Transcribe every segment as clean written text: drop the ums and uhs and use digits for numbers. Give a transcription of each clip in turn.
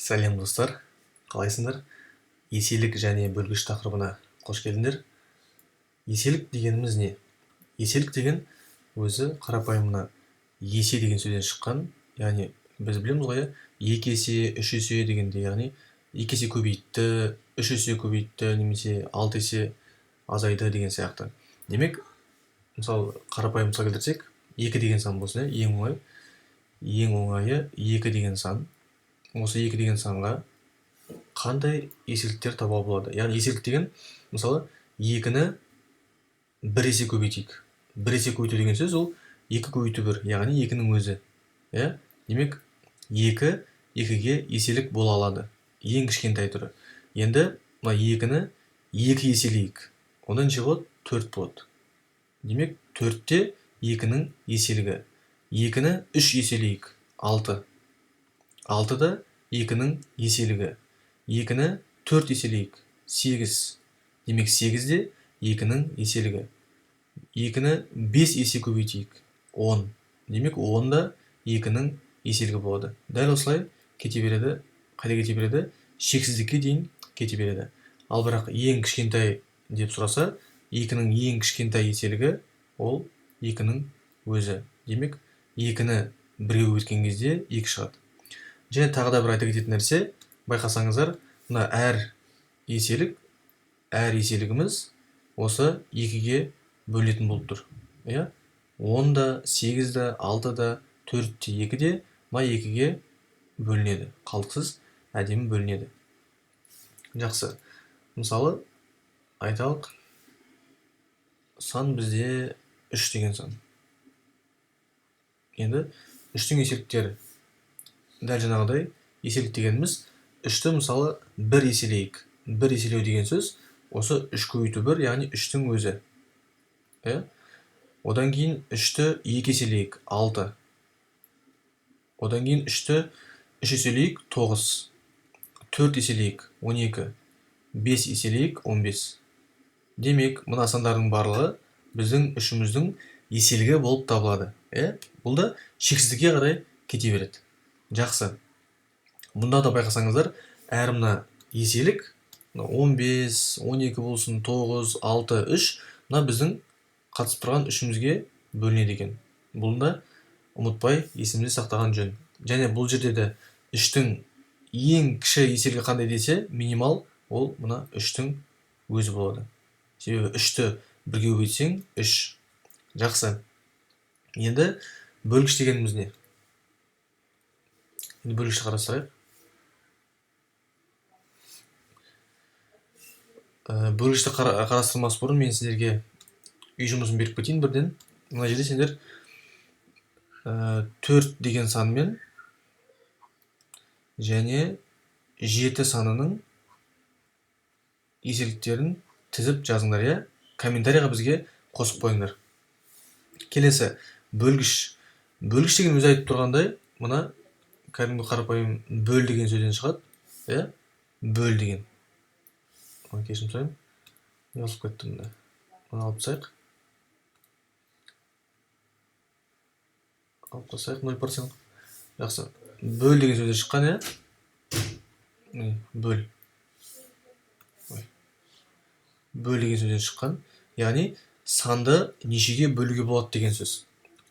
Сәлем, достар, қалайсыңдар? Еселік және бөлгіш тақырыбына қош келдіңдер. Еселік дегеніміз не? Еселік деген өзі қарапайым мына есе деген сөзден шыққан, яғни біз білеміз ғой, екі есе, үш есе дегенде, яғни екі есе көбейтті, үш есе көбейтті немесе алты есе азайды деген сияқты. Демек, мысалы, қарапайым мысал келтірсек, 2 деген сан болсын, ең оңай, ең оңайы 2 деген сан. Осы 2 деген санға қандай еселіктер табуға болады? Яғни еселік деген, мысалы, 2-ні 1 есе көбейтейік. 1 есе көбейту деген сөз ол 2 көбейту 1, яғни 2-нің өзі. Иә? Демек, 2 2-ге еселік бола алады. Ең кішкентай түрі. Енді мына 2-ні 2 еселейік. Онда неше болады? 4 болады. Демек, 4-те 2-нің еселігі. 2-ні 3 еселейік. 6. 6-да 2-нің еселігі. 2-ні 4 еселейік. 8. Демек, 8-де 2-нің еселігі. 2-ні 5 есе көбейтейік. 10. Демек, 10-да 2-нің еселігі болады. Дәл осылай кете береді. Қайда кете береді? Шексіздікке дейін кете береді. Ал бірақ ең кішкентай деп сұраса, 2-нің ең кішкентай еселігі ол 2-нің өзі. Демек, 2-ні 1-ге көбейткен кезде 2 шығады. Және тағы да бір айта кететін нәрсе, байқасаңыздар, мына әр еселік, әр еселігіміз осы 2-ге бөлінетін болып тұр. Иә? 10 да, 8 да, 6 да, 4 те, 2 де мына 2-ге бөлінеді. Қалдықсыз әдемі бөлінеді. Жақсы. Мысалы, айталық, сан бізде 3 деген сан. Енді 3-тің еселіктері дәл жаңағыдай еселік дегеніміз 3-ті мысалы 1 еселейік. 1 еселеу деген сөз осы 3 көбейту 1, яғни 3-тің өзі. Иә? Одан кейін 3-ті 2 еселейік, 6. Одан кейін 3-ті 3 еселейік, 9. 4 еселейік, 12. 5 еселейік, 15. Демек, мына сандардың барлығы біздің үшіміздің еселігі болып табылады. Иә? Бұл да шексіздікке қарай кете береді. Жақсы. Бұнда да байқасаңыздар, әр мына еселік, мына 15, 12 болсын, 9, 6, 3, мына біздің қатысып тұрған үшімізге бөлінеді екен. Бұны да ұмытпай есімізде сақтаған жөн. Және бұл жерде де 3-тің ең кіші еселігі қандай десе, минимал ол мына 3-тің өзі болады. Себебі 3-ті бірге көбейтсең 3. Жақсы. Енді бөлгіш дегеніміз не? Енді бөлгішті қарастырайық. Бөлгішті қарастырмас бұрын мен сіздерге үй жұмысын беріп кетейін бірден. Мына жерде сендер 4 деген санмен және 7 санының еселіктерін тізіп жазыңдар, иә? Комментарийға бізге қосып қойыңдар. Келесі бөлгіш. Бөлгіш деген өзі айтып тұрғандай, мына кәдімгі қарапайым бөл деген сөзден шығады, иә? Бөл деген. Ой, кешірім сұраймын. Не қосып кеттім мында? Мұны алып тастайық. Алып тастайық 0%. Жақсы. Бөл деген сөзден шыққан, иә? Міне, бөл. Ой. Бөл деген сөзден шыққан. Яғни санды нешеге бөлуге болады деген сөз.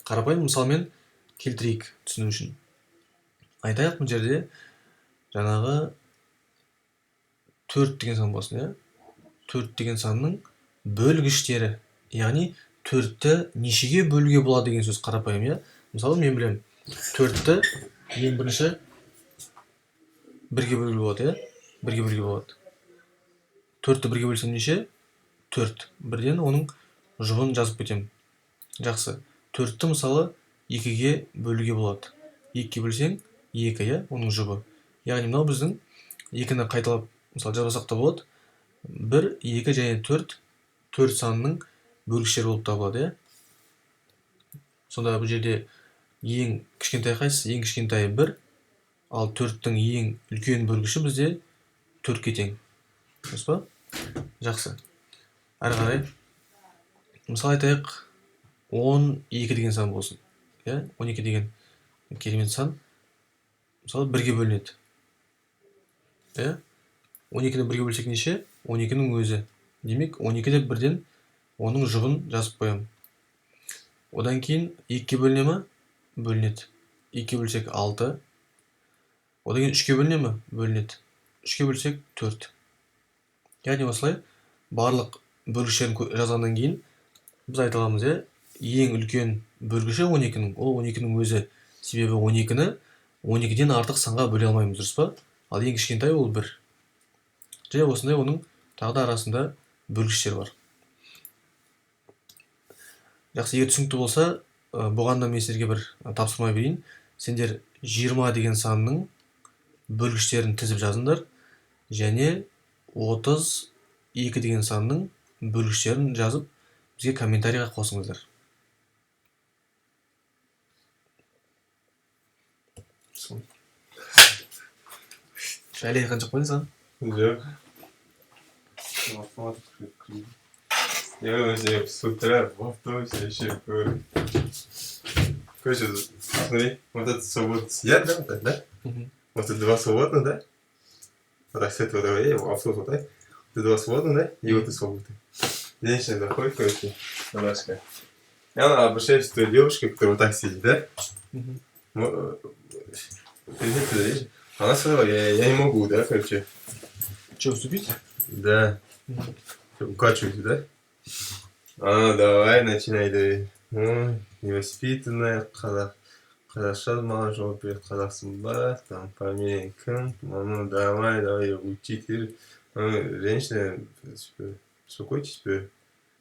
Қарапайым мысалмен келтірейік түсіну үшін. Айтайық, бұл жерде жаңағы 4 деген сан болсын, иә? 4 деген санның бөлгіштері, яғни 4-ті нешеге бөлуге болады деген сөз қарапайым, иә? Мысалы, мен білемін, 4-ті ең бірінші 1-ге бөлуге болады, иә? 1-ге бөлуге болады. 4-ті 1-ге бөлсем неше? 4. Бірден оның жұбын жазып кетемін. Жақсы. 4-ті мысалы 2-ге бөлуге болады. 2-ге бөлсең 2, иә, оның жұбы. Яғни мынау біздің 2-ні қайталап, мысалы, жазбасақ та болады. 1, 2 және 4, 4 санының бөлгіштері болып табылады, иә? Сонда бұл жерде ең кішкентай қайсысы? Ең кішкентайы 1, ал 4-тің ең үлкен бөлгіші бізде 4-ке тең. Дұрыс па? Жақсы. Әрі қарай мысал айтайық, 12 деген сан болсын. Иә? 12 деген керемет сан. Мысалы, 1-ге бөлінеді. Иә, 12-ні бірге бөлсек неше? 12-нің өзі. Демек, 12 деп бірден оның жұбын жазып қоямын. Одан кейін 2-ге бөліне ма? Бөлінеді. 2-ге бөлсек 6. Одан кейін 3-ке бөліне ма? Бөлінеді. 3-ке бөлсек 4. Яғни осылай барлық бөлгіштерін жазғаннан кейін біз айта аламыз, иә, ең үлкен бөлгіші 12-нің, ол 12-нің өзі. Себебі 12-ні 12-ден артық санға бөле алмаймыз, дұрыс па? Ал ең кішкентай ол 1. Және осындай оның тағы да арасында бөлгіштер бар. Жақсы, егер түсінікті болса, бұған да мен сіздерге бір тапсырма берейін. Сендер 20 деген санның бөлгіштерін тізіп жазыңдар және 32 деген санның бөлгіштерін жазып бізге комментарийға қосыңыздар. Әлі айтқан жоқ па саған? Жоқ. Я вообще с утра в автобусе вообще. Короче, смотри, вот это свободно сидят, да, вот так, да? Мгм. Вот это два свободно, да? Вот так с этого давай, автобус вот так. Вот это два свободно, да? И вот и свободно. Женщина заходит, короче, монашка. И она обращается к той девушке, которая вот так сидит, да? Мгм. Ну, ты видишь? Она сказала, я не могу, да, короче. Че, уступить? Да. Мгм. Укачиваюсь, да? А, давай, начинай, давай. Ой, невоспитанная, қазақша маған жауап берді, қазақсың ба, там, фамилияң кім, ну, давай, давай, учитель. Ну, женщина, типа, успокойтесь, типа,